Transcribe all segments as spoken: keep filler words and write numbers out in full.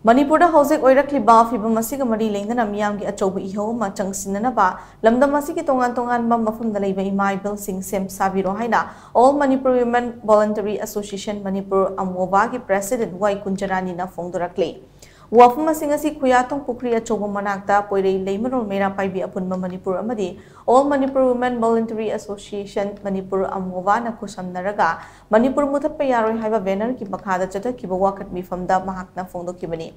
ꯃꯅꯤꯄꯨꯔꯗ ꯍꯧꯖꯤꯛ ꯑꯣꯏꯔꯛꯂꯤꯕ ꯐꯤꯕꯝ ꯑꯁꯤꯒ ꯃꯔꯤ ꯂꯩꯅꯅ ꯃꯤꯌꯥꯝꯒꯤ ꯑꯆꯧꯕ ꯏꯍꯧ ꯑꯃ ꯆꯪꯁꯤꯟꯅꯅꯕ ꯂꯝꯗꯝ ꯑꯁꯤꯒꯤ ꯇꯣꯉꯥꯟ ꯇꯣꯉꯥꯟꯕ ꯃꯐꯝꯗ ꯂꯩꯕ ꯏꯃꯥ ꯏꯕꯦꯜꯁꯤꯡ ꯁꯦꯝ ꯁꯥꯕꯤꯔꯣ ꯍꯥꯏꯅ All Manipur Women Voluntary Association Manipur, ꯑꯃꯣꯕꯥꯒꯤ president ꯋꯥꯏ ꯀꯨꯟꯖꯔꯥꯅꯤꯅ ꯐꯣꯡꯗꯣꯔꯛꯂꯤ꯫ ꯋꯥꯐꯝ ꯑꯁꯤꯡ ꯑꯁꯤ ꯈꯨꯌꯥꯊꯣꯡ ꯄꯨꯈ꯭ꯔꯤ ꯑꯆꯧꯕ ꯃꯅꯥꯛꯇ ꯄꯣꯏꯔꯩ ꯂꯩꯃꯔꯣꯜ ꯃꯩꯔꯥ ꯄꯥꯏꯕꯤ ꯑꯄꯨꯟꯕ ꯃꯅꯤꯄꯨꯔ ꯑꯃꯗꯤ All Manipur Women Voluntary Association Manipur, ꯑꯃꯣꯕꯥꯅ ꯈꯨꯠꯁꯝꯅꯔꯒ Manipur ꯃꯨꯊꯠꯄ ꯌꯥꯔꯣꯏ ꯍꯥꯏꯕ bannerꯒꯤ ꯃꯈꯥꯗ ꯆꯠꯊꯈꯤꯕ ꯋꯥꯀꯠ ꯃꯤꯐꯝꯗ ꯃꯍꯥꯛꯅ ꯐꯣꯡꯗꯣꯛꯈꯤꯕꯅꯤ꯫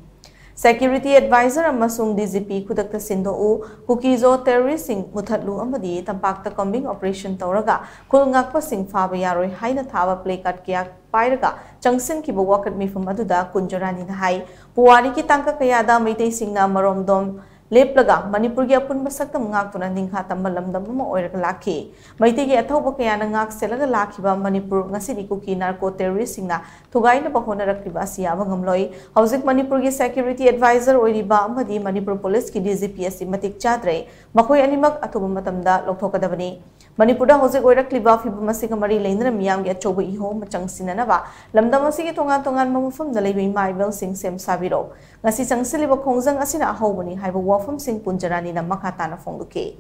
Security advisor ꯑꯃꯁꯨꯡ D G P ꯈꯨꯗꯛꯇ ꯁꯤꯟꯗꯣꯛꯎ, ꯀꯨꯀꯤꯖꯣ terroristꯁꯤꯡ ꯃꯨꯊꯠꯂꯨ ꯑꯃꯗꯤ ꯇꯝꯄꯥꯛꯇ combing operation ꯇꯧꯔꯒ ꯈꯨꯜ ꯉꯥꯛꯄꯁꯤꯡ ꯐꯥꯕ ꯌꯥꯔꯣꯏ ꯍꯥꯏꯅ ꯊꯥꯕ placard ꯀꯌꯥ ꯄꯥꯏꯔꯒ ꯆꯪꯁꯤꯟꯈꯤꯕ ꯋꯥꯀꯠ ꯃꯤꯐꯝ ꯑꯗꯨꯗ ꯀꯨꯟꯖꯔꯥꯅꯤꯅ ꯍꯥꯏ, ꯄꯨꯋꯥꯔꯤꯒꯤ ꯇꯥꯡꯀꯛ ꯀꯌꯥꯗ ꯃꯩꯇꯩꯁꯤꯡꯅ ꯃꯔꯣꯝꯗꯣꯝ ꯂꯦꯞꯂꯒ ꯃꯅꯤꯄꯨꯔꯒꯤ ꯑꯄꯨꯟꯕ ꯁꯛꯇꯝ ꯉꯥꯛꯇꯨꯅ ꯅꯤꯡꯈꯥ ꯇꯝꯕ ꯂꯝꯗꯝ ꯑꯃ ꯑꯣꯏꯔꯒ ꯂꯥꯛꯈꯤ꯫ ꯃꯩꯇꯩꯒꯤ ꯑꯊꯧꯕ ꯀꯌꯥꯅ ꯉꯥꯛ ꯁꯦꯜꯂꯒ ꯂꯥꯛꯈꯤꯕ ꯃꯅꯤꯄꯨꯔ ꯉꯁꯤꯗꯤ ꯀꯨꯀꯤ narco terroristꯁꯤꯡꯅ ꯊꯨꯒꯥꯏꯅꯕ ꯍꯣꯠꯅꯔꯛꯂꯤꯕ ꯑꯁꯤ ꯌꯥꯕ ꯉꯝꯂꯣꯏ꯫ ꯍꯧꯖꯤꯛ ꯃꯅꯤꯄꯨꯔꯒꯤ security advisor ꯑꯣꯏꯔꯤꯕ ꯑꯃꯗꯤ ꯃꯅꯤꯄꯨꯔ policeꯀꯤ D G P ꯑꯁꯤ ꯃꯇꯤꯛ ꯆꯥꯗ꯭ꯔꯦ꯫ ꯃꯈꯣꯏ ꯑꯅꯤꯃꯛ ꯑꯊꯨꯕ ꯃꯇꯝꯗ ꯂꯧꯊꯣꯛꯀꯗꯕꯅꯤ꯫ ꯃꯅꯤꯄꯨꯔꯗ ꯍꯧꯖꯤꯛ ꯑꯣꯏꯔꯛꯂꯤꯕ ꯐꯤꯕꯝ ꯑꯁꯤꯒ ꯃꯔꯤ ꯂꯩꯅꯅ ꯃꯤꯌꯥꯝꯒꯤ ꯑꯆꯧꯕ ꯏꯍꯧ ꯑꯃ ꯆꯪꯁꯤꯟꯅꯅꯕ ꯂꯝꯗꯝ ꯑꯁꯤꯒꯤ ꯇꯣꯉꯥꯟ ꯇꯣꯉꯥꯟꯕ ꯃꯐꯝꯗ ꯂꯩꯕ ꯏꯃꯥ ꯏꯕꯦꯜꯁꯤꯡ ꯁꯦꯝ ꯁꯥꯕꯤꯔꯣ꯫ ꯉꯁꯤ ꯆꯪꯁꯤꯜꯂꯤꯕ ꯈꯣꯡꯖꯪ ꯑꯁꯤꯅ ꯑꯍꯧꯕꯅꯤ ꯍꯥꯏꯕ ꯋꯥꯐꯝꯁꯤꯡ ꯀꯨꯟꯖꯔꯥꯅꯤꯅ ꯃꯈꯥ ꯇꯥꯅ ꯐꯣꯡꯗꯣꯛꯈꯤ꯫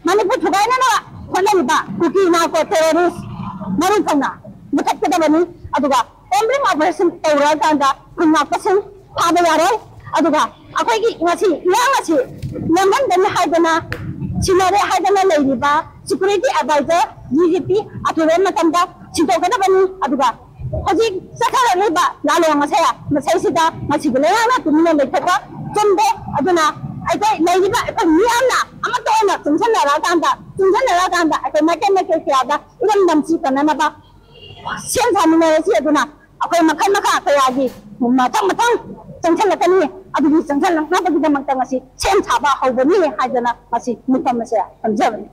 ꯃꯅꯤꯄꯨꯔ ꯊꯨꯒꯥꯏꯅꯅꯕ ꯍꯣꯠꯅꯔꯤꯕ ꯀꯨꯀꯤ narco terrorist ꯃꯔꯨ ꯐꯪꯅ ꯃꯨꯊꯠꯀꯗꯕꯅꯤ꯫ ꯑꯗꯨꯒ combing operation ꯇꯧꯔꯀꯥꯟꯗ ꯈꯨꯟ ꯉꯥꯛꯄꯁꯤꯡ ꯐꯥꯕ ꯌꯥꯔꯣꯏ꯫ ꯑꯗꯨꯒ ꯑꯩꯈꯣꯏꯒꯤ ꯉꯁꯤ ꯏꯔꯥꯡ ꯑꯁꯤ ꯅꯦꯝꯍꯟꯒꯅꯤ ꯍꯥꯏꯗꯅ, ꯁꯤꯟꯅꯔꯦ ꯍꯥꯏꯗꯅ ꯂꯩꯔꯤꯕ security advisor, D G P ꯑꯊꯨꯕ ꯃꯇꯝꯗ ꯁꯤꯟꯗꯣꯛꯀꯗꯕꯅꯤ꯫ ꯑꯗꯨꯒ ꯍꯧꯖꯤꯛ ꯆꯠꯊꯔꯛꯂꯤꯕ ꯂꯥꯂꯣꯡ ꯑꯁꯦ ꯃꯁꯤꯁꯤꯗ ꯉꯁꯤꯒꯤ ꯂꯩꯉꯥꯛꯅ ꯇꯨꯃꯤꯟꯅ ꯂꯩꯊꯣꯛꯄ ꯆꯨꯝꯗꯦ꯫ ꯑꯗꯨꯅ ꯑꯩꯈꯣꯏ ꯂꯩꯔꯤꯕ ꯑꯩꯈꯣꯏ ꯃꯤꯌꯥꯝꯅ ꯑꯃꯠꯇ ꯑꯣꯏꯅ ꯆꯨꯡꯁꯤꯟꯅꯔꯛꯑꯀꯥꯟꯗ, ꯆꯨꯡꯁꯤꯟꯅꯔꯛꯑꯀꯥꯟꯗ ꯑꯩꯈꯣꯏ ꯃꯥꯏꯀꯩ ꯃꯥꯏꯀꯩ ꯀꯌꯥꯗ ꯏꯔꯝꯗꯝ ꯁꯤ ꯀꯟꯅꯅꯕ ꯁꯦꯝ ꯁꯥꯃꯤꯟꯅꯔꯁꯤ꯫ ꯑꯗꯨꯅ ꯑꯩꯈꯣꯏ ꯃꯈꯜ ꯃꯈꯥ ꯀꯌꯥꯒꯤ ꯃꯊꯪ ꯃꯊꯪ ꯆꯪꯁꯤꯜꯂꯛꯀꯅꯤ꯫ ꯑꯗꯨꯒꯤ ꯆꯪꯁꯤꯜꯂꯛꯅꯕꯒꯤꯗꯃꯛꯇ ꯉꯁꯤ ꯁꯦꯝ ꯁꯥꯕ ꯍꯧꯕꯅꯤ ꯍꯥꯏꯗꯅ ꯉꯁꯤ ꯃꯤꯐꯝ ꯑꯁꯦ ꯊꯝꯖꯕꯅꯤ꯫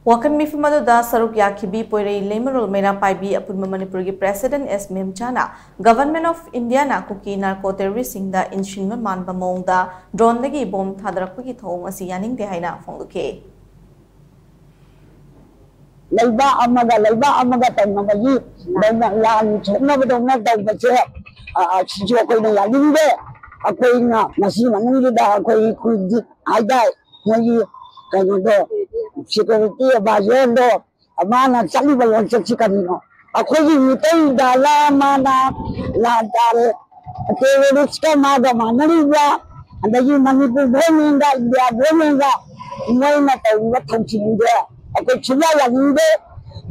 ꯋꯥꯀꯠ ꯃꯤꯐꯝ ꯑꯗꯨꯗ ꯁꯔꯨꯛ ꯌꯥꯈꯤꯕꯤ ꯄꯣꯏꯔꯩ ꯂꯩꯃꯔꯣꯜ ꯃꯩꯔꯥ ꯄꯥꯏꯕꯤ ꯑꯄꯨꯟꯕ ꯃꯅꯤꯄꯨꯔꯒꯤ president S ꯃꯦꯝꯆꯥꯅ Government of Indiaꯅ Kuki narco terroristꯁꯤꯡꯗ ꯏꯟꯁꯤꯟꯕ ꯃꯥꯟꯕ ꯃꯑꯣꯡꯗ droneꯗꯒꯤ bomb ꯊꯥꯗꯔꯛꯄꯒꯤ ꯊꯧꯑꯣꯡ ꯑꯁꯤ ꯌꯥꯅꯤꯡꯗꯦ ꯍꯥꯏꯅ ꯐꯣꯡꯗꯣꯛꯈꯤ꯫ ꯂꯩꯕꯥꯛ ꯑꯃꯒ ꯂꯩꯕꯥꯛ ꯑꯃꯒ ꯇꯧꯅꯕꯒꯤ ꯂꯥꯟ ꯁꯣꯛꯅꯕꯗꯧꯅ ꯇꯧꯕꯁꯦ ꯑ, ꯑ, ꯁꯤꯁꯨ ꯑꯩꯈꯣꯏꯅ ꯌꯥꯅꯤꯡꯗꯦ꯫ ꯑꯩꯈꯣꯏꯅ ꯃꯁꯤ ꯃꯅꯨꯡꯁꯤꯗ ꯑꯩꯈꯣꯏꯒꯤ ꯀꯨꯜꯗꯤꯞ ꯍꯥꯏꯇꯥꯔꯦ, ꯃꯣꯏꯒꯤ ꯀꯩꯅꯣꯗꯣ, ꯁꯦꯀ꯭ꯌꯨꯔꯤꯇꯤ ꯑꯦꯗꯚꯥꯏꯖꯔꯗꯣ, ꯃꯥꯅ ꯆꯠꯂꯤꯕ ꯂꯣꯟꯆꯠꯁꯤ ꯀꯔꯤꯅꯣ? ꯑꯩꯈꯣꯏꯒꯤ ꯃꯤꯇꯩ ꯗꯥꯂꯥ ꯃꯥꯅ ꯂꯥꯟ ꯇꯥꯔꯦ, ꯇꯦꯔꯣꯔꯤꯁꯀ ꯃꯥꯒ ꯃꯥꯟꯅꯔꯤꯕ꯭ꯔꯥ? ꯑꯗꯒꯤ ꯃꯅꯤꯄꯨꯔ ꯒꯣꯔꯃꯦꯟꯒ ꯏꯟꯗꯤꯌꯥ ꯒꯣꯔꯃꯦꯟꯒ ꯃꯣꯏꯅ ꯇꯧꯔꯤꯕ ꯊꯧꯁꯤꯜꯁꯦ ꯑꯩꯈꯣꯏ ꯁꯨꯡꯌꯥ ꯌꯥꯅꯤꯡꯗꯦ꯫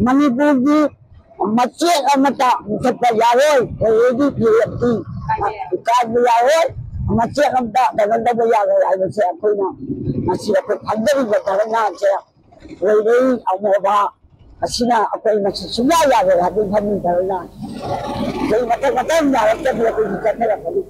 ꯃꯅꯤꯄꯨꯔꯒꯤ ꯃꯆꯦꯠ ꯑꯃꯠꯇ ꯃꯨꯊꯠꯄ ꯌꯥꯔꯣꯏ꯫ ꯑꯩꯈꯣꯏꯒꯤ ꯄꯤ ꯑꯦꯐ ꯇꯤ ꯀꯥꯏꯕ ꯌꯥꯔꯣꯏ, ꯃꯆꯦꯠ ꯑꯃꯠꯇ ꯀꯩꯅꯣ ꯇꯧꯕ ꯌꯥꯔꯣꯏ ꯍꯥꯏꯕꯁꯦ ꯑꯩꯈꯣꯏꯅ ꯉꯁꯤ ꯑꯩꯈꯣꯏ ꯐꯝꯖꯔꯤꯕ ꯙꯔꯅꯥꯁꯦ ꯂꯩꯔꯩ ꯑꯃꯣꯕ ꯑꯁꯤꯅ ꯑꯩꯈꯣꯏ ꯃꯁꯤ ꯁꯨꯡꯌꯥ ꯌꯥꯔꯣꯏ ꯍꯥꯏꯕꯒꯤ ꯐꯝꯃꯤ ꯙꯔꯅꯥ꯫ ꯑꯩꯈꯣꯏ ꯃꯊꯪ ꯃꯊꯪ ꯌꯥꯔꯛꯇꯕꯤ ꯑꯩꯈꯣꯏꯒꯤ ꯆꯠꯊꯔꯛꯀꯅꯤ꯫